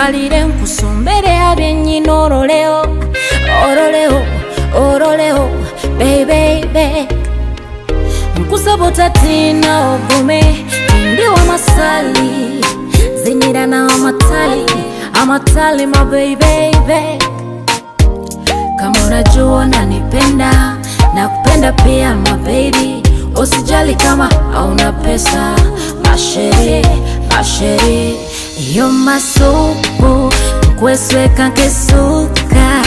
Njikalire nkusombere abyenyina oroleho oroleho oroleho baby. Nkusaba otatina ogume ndi wamasali zinyira na amatali amatali my baby. Kama unajua unanipenda na kupenda pia my baby, usijali kama hauna pesa masheri masheri. Yo masupu nkwesweka nkesuka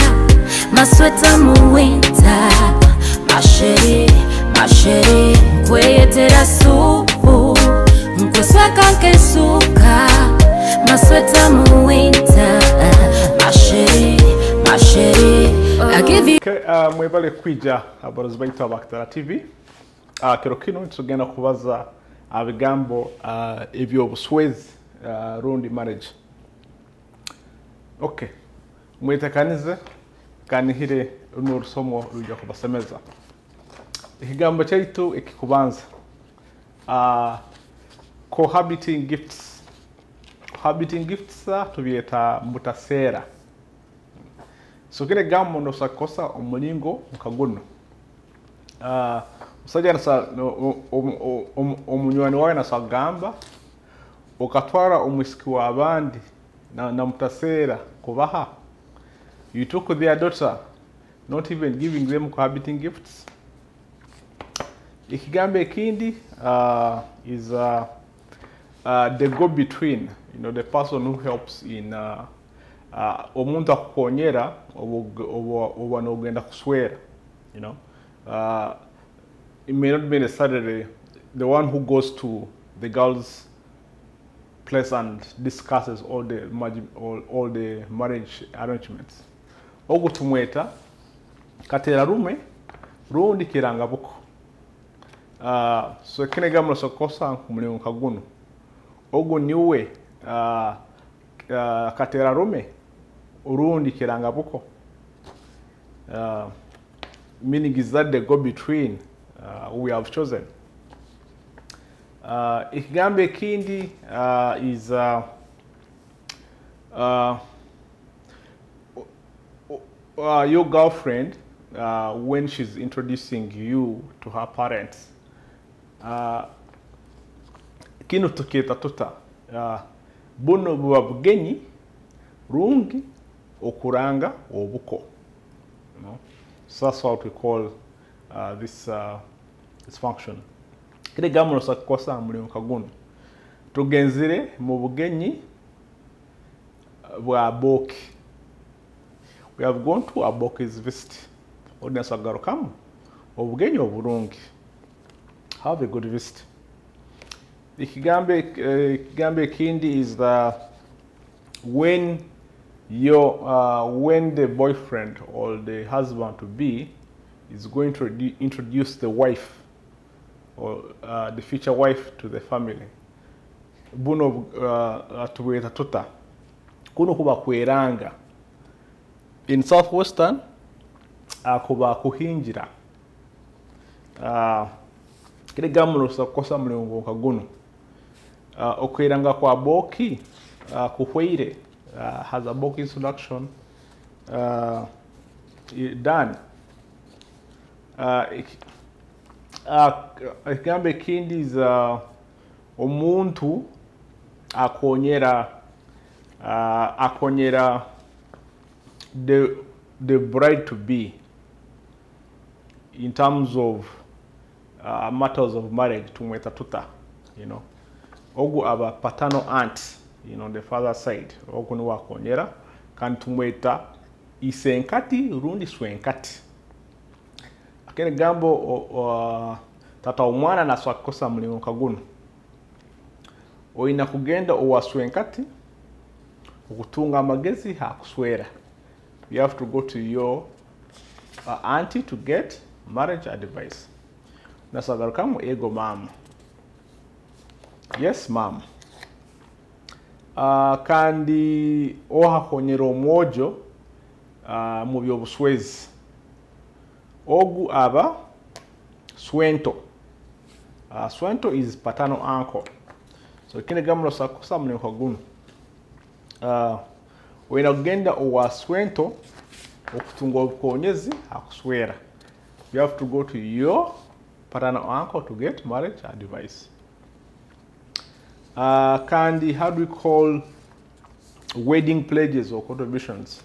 masweta muwinta masheri masheri nkweyetera supu nkwesweka nkesuka masweta muwinta masheri masheri. I give you. Okay, mwebale kwija aborozi baitu abakitara TV. Kiro kino tugenda kubaza ebigambo ebyobuswezi rundi marriage. Okay, mwetekanize kanihire runo orusomo rujja kubasemeza. Ekigambo kyaitu ekikubanza, cohabiting gifts. Cohabiting gifts tubyeta mutaseera. So kile gambo nosakosa omulingo nka guno. Omusajja omunywani wawe nasagamba okatwara omwisiki w'abandi na mutaseera kubaha. You took their daughter, not even giving them cohabiting gifts. Ekigambo ekindi is the go between, you know, the person who helps in omuntu akukonyera oba nogenda kuswera, you know. It may not be necessarily the one who goes to the girl's place and discusses all the marriage arrangements. Ogu tumweta katera rume rundi kirangabuko. So kine gamro sokosa kumulingo kaguno. Ogu niwe katera rume urundi kirangabuko. Meaning is that the go between we have chosen. Ekigambo ekindi is your girlfriend when she's introducing you to her parents. Kino tukieta tuta buno buba bugenyi rungi okuranga obuko. You know? So that's what we call this function. Kile gambo sakosa mulimu kaguno. Tugenzire mu bugenyi bwa Aboki. We have gone to Aboki's visit. Audience agarukamu obugenyi oburungi. Have a good visit. Ekigambo ekindi is the when your when the boyfriend or the husband to be is going to introduce the wife or the future wife to the family. Buno tubweta tuta kuno kuba kweranga. In southwestern kuba kuhinjira. Kile gambo sakosa mulingo kaguno. Okweranga kwa Aboki kuhweire. Has a Aboki introduction done. Ekigambo ekindi is omuntu akonyera the bride to be in terms of matters of marriage tumweta tuta, you know. Ogu aba paternal aunt, you know, the father side. Ogu ni wakonyera kandi tumweta isenkati rundi swenkati. Akene gambo tata omwana naswakosa mulingo kaguno. Oina kugenda owa swenkati okutunga amagezi hakuswera. You have to go to your auntie to get marriage advice. Nasagarukamu ego mama. Yes mama. Kandi ohakonyera omwojo mu byobuswezi. Ogu aba swento. Swento is paternal uncle. So kine gamlo sakosa mne kaguno. Oina kugenda owa swento okutunga obukonyezi hakuswera. You have to go to your paternal uncle to get marriage advice. Kandi how do we call wedding pledges or contributions?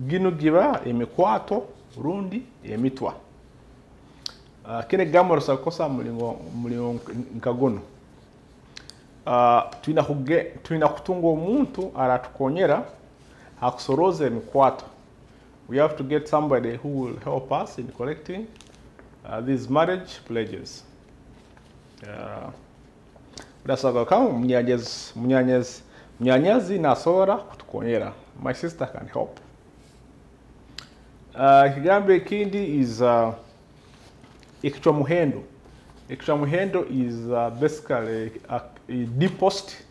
Gino giba emikwato rundi emitwa. Kine ekigambo nosobola mulingo nka guno. Twina kutunga omuntu aratukonyera hakusoroza emikwato. We have to get somebody who will help us in collecting these marriage pledges. Urasaga kama munyanyazi nasobora kutukonyera. My sister can help. Ekigambo ekindi is ekichwa muhendo. Ekichwa muhendo is basically a deposit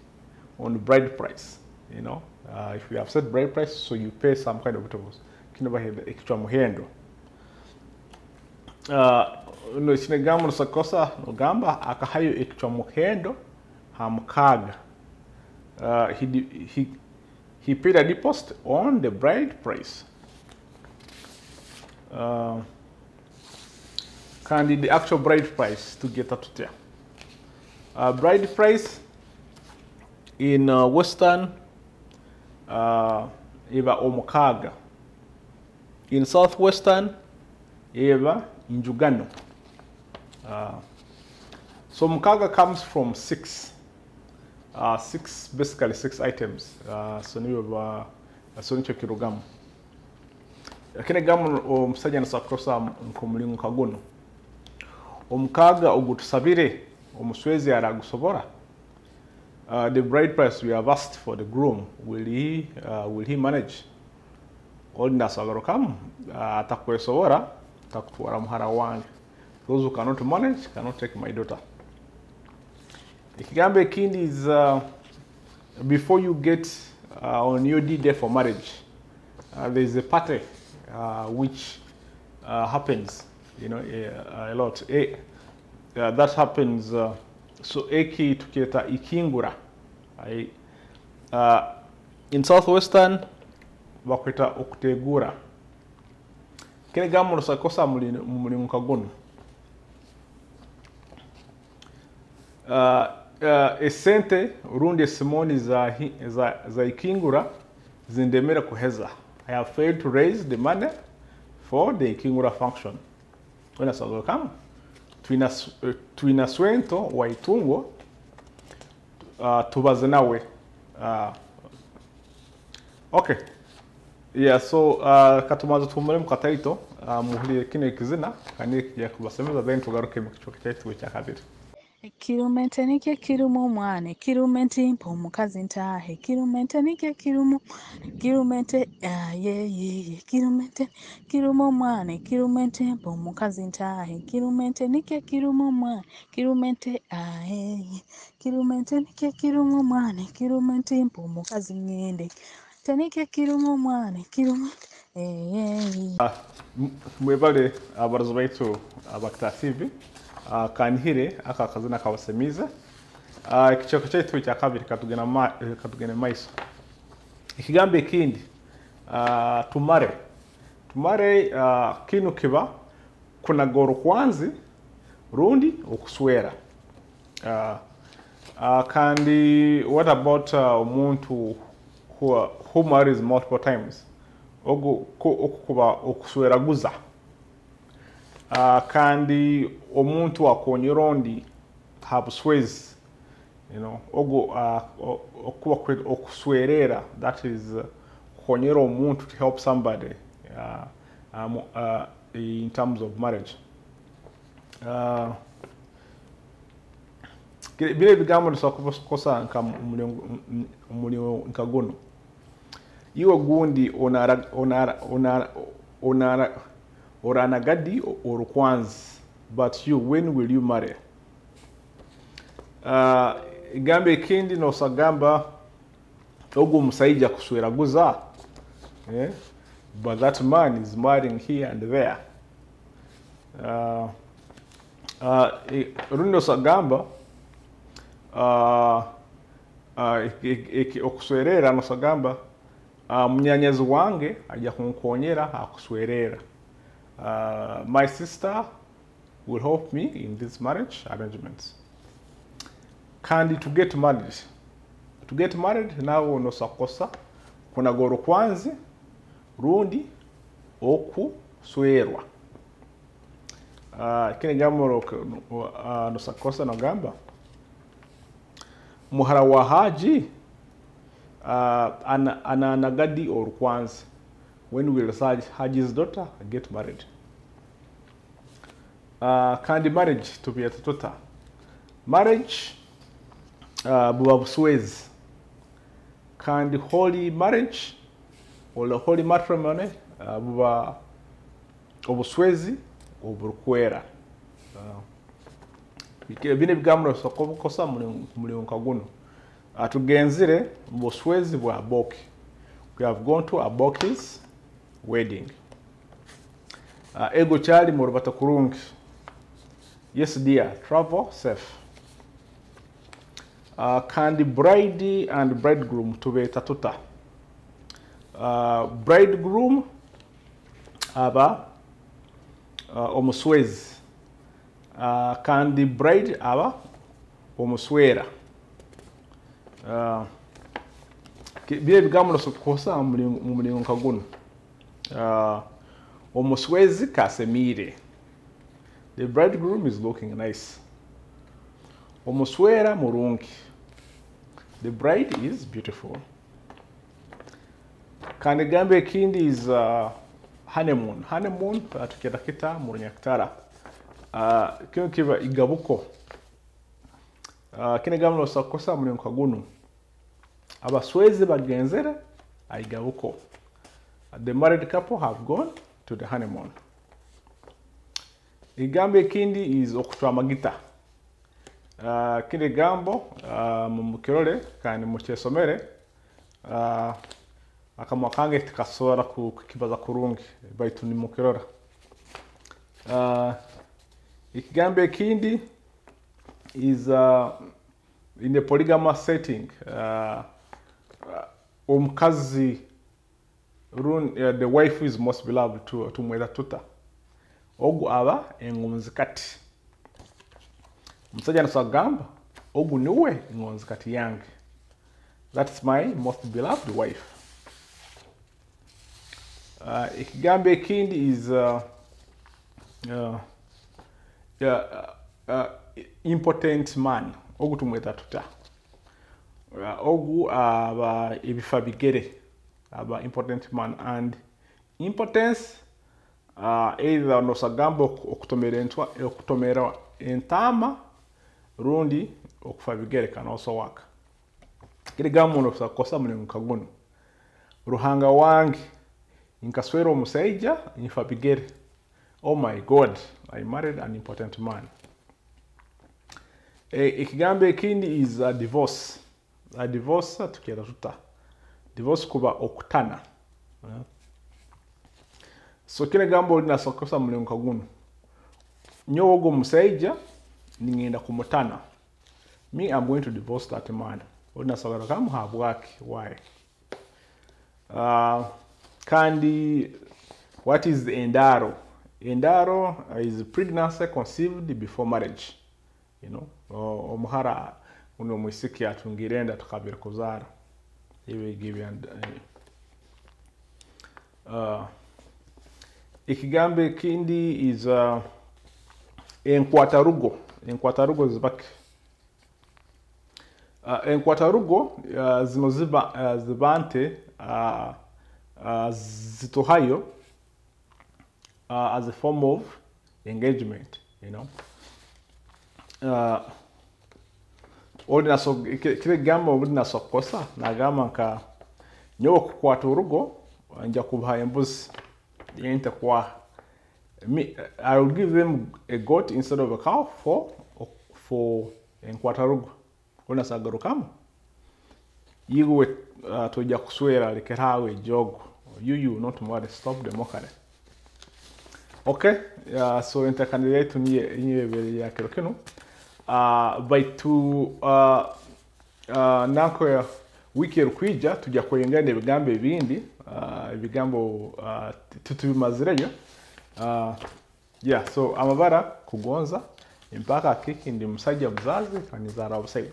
on the bride price. You know, if you have set bride price, so you pay some kind of deposit. Kino bahenda ekichwa muhendo. No kinegambo nosakosa nogamba akahayo ekichwa muhendo ha mukaga. He paid a deposit on the bride price. Kandi the actual bride price to get up to there. Bride price in Western eba omukaga. In Southwestern eba injugano. So mukaga comes from six. Six, basically six items. So niyo so nicho kirugamu. Lakini gamu omusajja nasakukosa nkomulingo kaguno. Omukaga ogutusabire omuswezi aragusobora. The bride price we have asked for the groom, will he manage? Oli nasagarukamu atakwesobora takutwara muhara wange. Those who cannot manage cannot take my daughter. Ekigambo ekindi is before you get on your D-day for marriage, there is a party which happens, you know, a lot. That happens. So eki tukieta ikingura. In Southwestern bakweta okutegura. Kene gamu nosakosa mulimu kagono. Esente rundi esimoni za ikingura zindemera kuheza. I have failed to raise the money for the ikingura function. Wena sazo kama twina swento wa itungo tubaze nawe. Okay. Yeah, so katumaze tumure mu kataito muhulire kino ekizina kandi kijja kubasemeza, then tugaruke mu kichwa kyaitu ekya kabiri. Ekirumente nikyo kiruma omwana, ekirumente mpa omukazi ntaahe, ekirumente nikyo kiruma, ekirumente ayeyeye, ekirumente kiruma omwana, ekirumente mpa omukazi ntaahe, ekirumente nikyo kiruma omwana, ekirumente ayeye, ekirumente nikyo kiruma omwana, ekirumente mpa omukazi ngende, nikyo kiruma omwana, ekirumente eyeye. Mwebale abarozi baitu abakita TV. Kanihire aka kazina kabasemiza. Ekichoko kyaitu kya kabiri katugenda maiso. Ekigambo ekindi tumare. Tumare kinu kiba kunagora kwanzi rundi okuswera. Kandi what about omuntu who marries multiple times? Ogu okukuba okusweraguza. Kandi omuntu akonyera ondi habuswezi, you know, ogu okuba okuswerera, that is kukonyera omuntu to help somebody in terms of marriage. Bile ebigambo nisobola kukosa nka mulingo nka guno. Iwe gundi onara oranagadi orukwanzi, but you, when will you marry? Gambe ekindi nosagamba ogu omusajja kusweraguza, but that man is marrying here and there. Rundi osagamba Okuswerera nosagamba munyanyazi wange ajja kunkonyera akuswerera. My sister will help me in this marriage arrangements. Kandi to get married. To get married nawe nosakosa kunaga orukwanzi rundi okuswerwa. Kini gambo nosakosa nogamba muhara wa Haji ananagadi orukwanzi. When will Haji's daughter get married? Kandi marriage tubyeta tuta? Marriage buba buswezi. Kandi holy marriage or holy matrimony buba obuswezi oburukwera. Bino ebigambo kosa mulingo nka guno. Tugenzire mu buswezi bwa Aboki. We have gone to Aboki's wedding. Ego kyali mu rubata kurungi. Yes dear, travel safe. Kandi bride and bridegroom tubeeta tuta? Bridegroom aba omuswezi. Kandi bride aba omuswera. Bire ebigambo nosokosa mu mulingo nka guno. Omuswezi kasemiire. The bridegroom is looking nice. Omuswera murungi. The bride is beautiful. Kandi gambe ekindi is honeymoon. Honeymoon tukenda kita mu Runyakitara. Kino kiba igabuko. Kino gambe nosokosa mulingo nka guno. Abaswezi bagenzere aigabuko. The married couple have gone to the honeymoon. Egambo ekindi is okutwa amagita. Kino egambo mukirole kandi mukyesomere. Akamwa kange tikasobora kukibaza kurungi baitu nimukirora. Ekigambo ekindi is in a polygamous setting. Omukazi the wife is most beloved to tumweta tuta. Ogu aba engonzikati. Omusajja nasagamba ogu niwe engonzikati yange. That's my most beloved wife. Ekigambo ekindi is impotent man. Ogu tumweta tuta. Ogu aba ebifa bigere. Aba impotent man. And impotence either nosagamba okutomera entama rundi okufa bigere can also work. Kirigambo nosakosa mulingo nka guno. Ruhanga wange nkaswera omusaija nfa bigere. Oh my God, I married an impotent man. Ekigambo ekindi is a divorce. A divorce tukyeta tuta? Divorce kuba okutana. So kino gambo linasokosa mulingo nka guno. Nyowe ogwo omusaija ningenda kumutana. Me, I'm going to divorce that man. Olinasobola kamuha bwaki? Why? Kandi what is the endaro? Endaro is pregnancy conceived before marriage. You know, omuhara uno mwisiki atungirenda tukabira kuzara. Iwe give and ekigambo ekindi is enkwatarugo. Enkwatarugo zibaki. Enkwatarugo zino ziba zibante zituhayo as a form of engagement, you know. Kile gambo odinasokosa nagamba nka nyowe kukwata urugo nja kubaha embuzi yente kwa me, I will give them a goat instead of a cow for enkwatarugo. Onasagarukamo yiwe tojja kuswera lekerawe jogo you not more stop the mockery. Okay, so entekanire niye niye ya kero kino baitu Nanko wiiki erukwija tujya kweyongera n'ebigambo ebindi, ebigambo tutubimazireyo. Yeah, so amabara kugonza empaka kiki ndi musajja muzazi kandi nzaara obusaija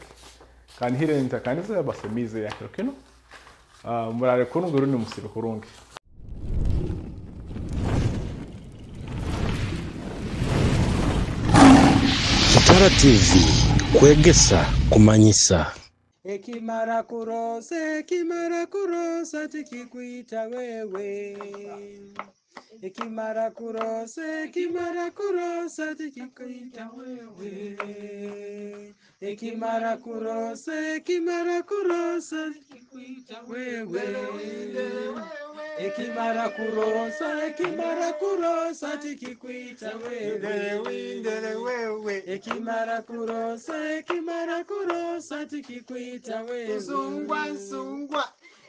kandi hire ntakaniza basemize ya kiro kino. Murare kurungi rundi musibe kurungi. Kitara TV kwegesa kumanyisa. Ekimara kurosa, ekimara kurosa tikikwita wewe. Ekimara kurosa, ekimara kurosa tikikwita wewe. Ekimara kurosa, ekimara kurosa tikikwita wewe. Ekimara kurosa, ekimara kurosa tikikwita wewe. Ekimara kurosa, ekimara kurosa tikikwita wewe. Nsungwa nsungwa.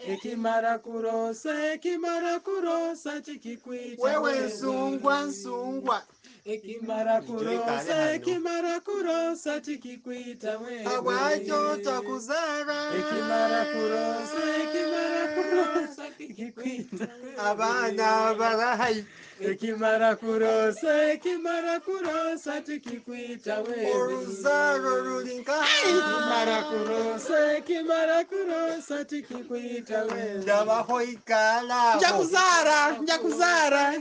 Ekimara kurosa, ekimara kurosa tikikwita wewe. Nsungwa nsungwa. Ekimara kurosa, ekimara kurosa tikikwita wewe. Habwacyo takuzara. Ekimara kurosa, ekimara kurosa tikikwita Abaana barahayi. Ekimara kurosa, ekimara kurosa tikikwita wewe. Oruzaro ruri nka. Ekimara kurosa, ekimara kurosa tikikwita wewe. Ndabaho ikala. Njakuzara, njakuzara,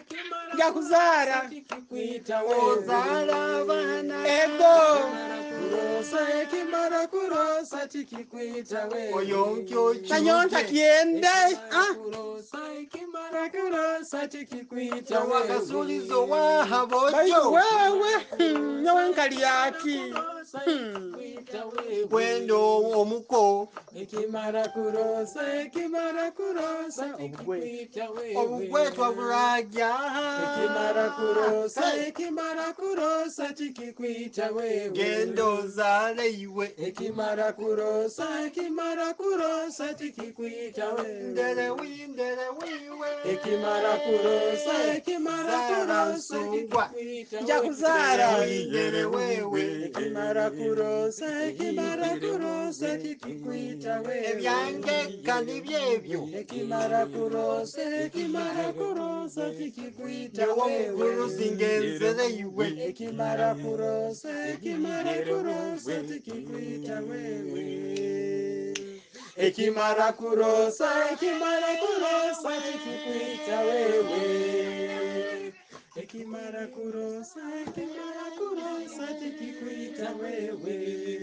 njakuzara tikikwita wewe. Ozara abana. Ego. Kurosa, ekimara kurosa tikikwita wewe. Oyonkyo Nanyonta kiende. Ah. Kurosa, ekimara kurosa tikikwita wewe. Wakasulizo wahabojo. Wewe, nyowe nkali yaki. Kwendo omuko. Ekimara kurosa, ekimara kurosa tikikwita wewe. Obugwetwa burajya. Ekimara kurosa, ekimara kurosa tikikwita wewe. Genda ozale iwe. Ekimara kurosa, ekimara kurosa tikikwita wewe. Ndere windere wiwe. Ekimara kurosa, ekimara Zara kurosa nsungwa. tikikwita wewe. Njakuzara. Windere wewe. Ekimara kurosa, ekimara kurosa tikikwita wewe. Ebyangeka nibyebyo. Ekimara kurosa, ekimara kurosa tikikwita Nyowe wewe. omukuru singenzere iwe. Ekimara kurosa, ekimara kurosa tikikwita wewe. Ekimara kurosa, ekimara kurosa tikikwita wewe. Ekimara kurosa, ekimara kurosa tikikwita wewe.